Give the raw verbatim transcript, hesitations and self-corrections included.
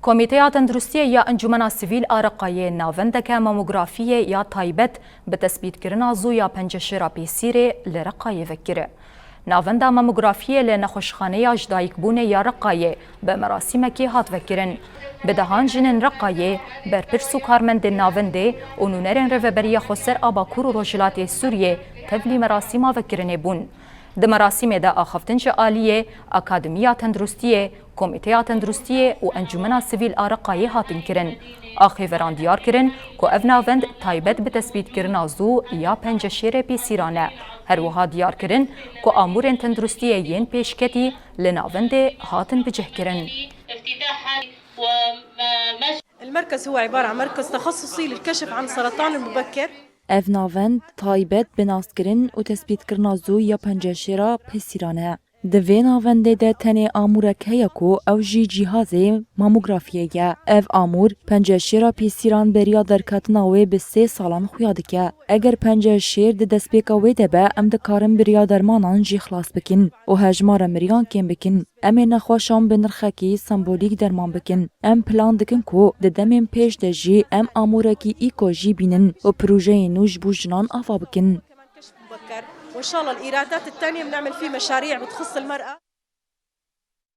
Komîteya Tenduristiyê ya Encûmena Sivîl a Reqayê navendeke mamografiyê ya taybet bi tespîtkirina zû ya penceşêra pêsîrê li Reqayê vekir. Navenda mamografiyê li Nexweşxaneya Jidayikbûnê ya Reqayê bi merasîmekê hat vekirin. Bi dehan jinên Reqayê, berpirs û karmendên navendê û nûnerên Rêveberiya Xweser a Bakur û Rojhilatê Sûriyê tevlî merasîma vekirinê bûn. Di merasîmê de axaftin ji aliyê Akademiya Tenduristiyê, Komîteya Tenduristiyê û Encûmena Sivîl a Reqayê hatin kirin. Axêveran diyar kirin ku ev navend taybet bi tespîtkirina zû ya penceşêrê pêsîran e. Her wiha diyar kirin ku amûrên tenduristiyê yên pêşketî li navendê hatin bicihkirin. المركز هو عبارة عن مركز تخصصي للكشف عن السرطان المبكر. Ev navend taybet bi naskirin û tespîtkirina zû ya penceşêra pêsîran e. Di vê navendê de tenê amûrek heye ku ew jî cîhazê mamografiyê ye. Ev amûr penceşêra pêsîran beriya derketina wê bi sê salan xuya dike. Eger penceşêr di destpêka wê de be, em dikarin beriya dermanan jî xilas bikin û hejmara miriyan kêm bikin. Em ê nexweşan bi nirxekî sembolîk derman bikin. Em plan dikin ku di demên pêş de jî em amûrekî îko jî bînin û projeyên nû ji bo jinan ava bikin. وإن شاء الله الإيرادات التانية بنعمل فيه مشاريع بتخص المرأة.